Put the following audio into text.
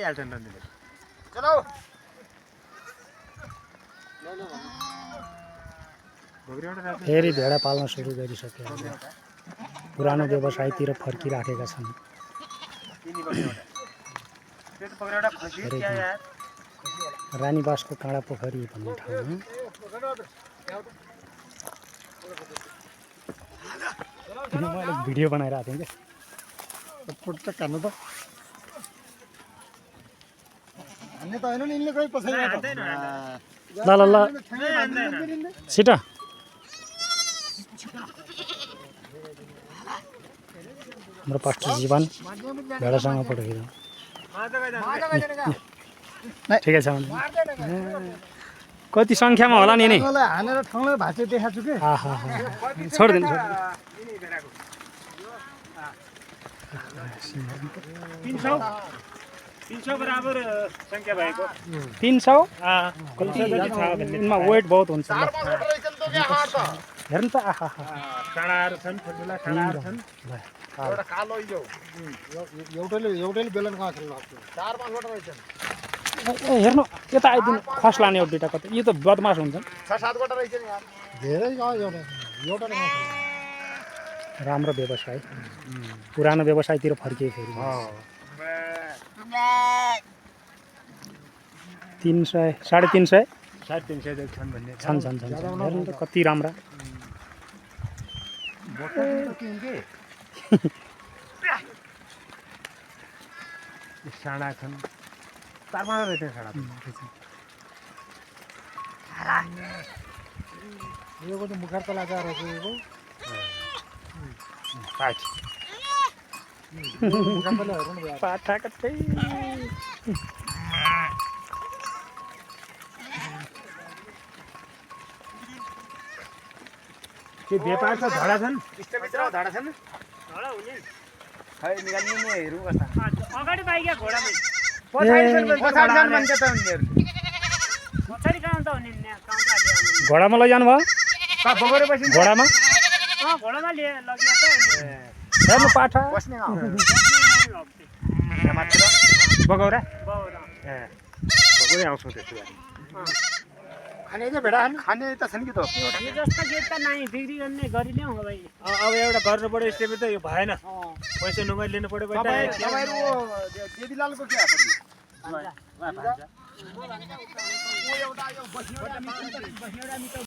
खाइहाल्छन् रन्जीले चलो फेरि भेडा पाल्न सुरु गरिसके पुरानो व्यवसायतिर फर्किराखेका छन् रानीबासको काँडा पोखरी भन्ने ठाउँमा मैले भिडियो बनाइरहेको थिएँ क्या पुट्ट खानु त अन्य त हैन नि इनले खै पछाइ ल ल ल छिटो हाम्रो पास्टर जीवन भेडासँग फोटो खिचौँ ठिकै छ भने कति सङ्ख्यामा होला नि नि हानेर ठाउँलाई भाँचे देखाएको छु के छोडिदिनु 300 बराबर संख्या भएको 300 कति जति छ भन्ने यिनमा वेट बहुत हुन्छ हेर्नु त आहा काँडाहरू छन् ठुल्ठुला काँडाहरू छन् एउटा कालो यो एउटैले बेलन कहाँ खेल्नु सक्छ 4-5 वटा रहेछन् हेर्नु यता आइदिनु खस लाने एउटा दुइटा कतै यो त बदमास हुन्छ 6-7 वटा रहेछ नि यार धेरै एउटा राम्रो व्यवसाय पुरानो व्यवसायतिर फर्किए फेरि 300 350 350 जति छन् भन्ने छन् हेर्नु त कति राम्रा साँडा छन् 4-5 रहेछ साँडा यो त मुखार तला गएर गएको पाठ मुखार तला हेर्नु भयो पाठा कतै के व्यापार छ धडा छन् इष्टमित्र धाडा छन् धडा हुने खै निकाल्नु नि हेरौँ कस्ता अगाडि बाइक घोडामै पछाडि छन् भन्छ त उनीहरु पछाडि कहाँ त हुने कहाँ त घोडामा लैजानु भयो बगरेपछि घोडामा घोडामा लगिया त हेर्नु पाठा बस्ने मात्र बगौरा बगौरै आउँछौँ त्यसो भए खाने चाहिँ भेडा खाने त छन् कि त यो जस्तो गेट त नाइ बिक्री गर्ने गरिल्याउँ भाइ अब एउटा गर्नु पर्यो स्टेप त यो भएन पैसा नुगाइ लिनु पर्यो तपाईहरु देवीलालको के आफै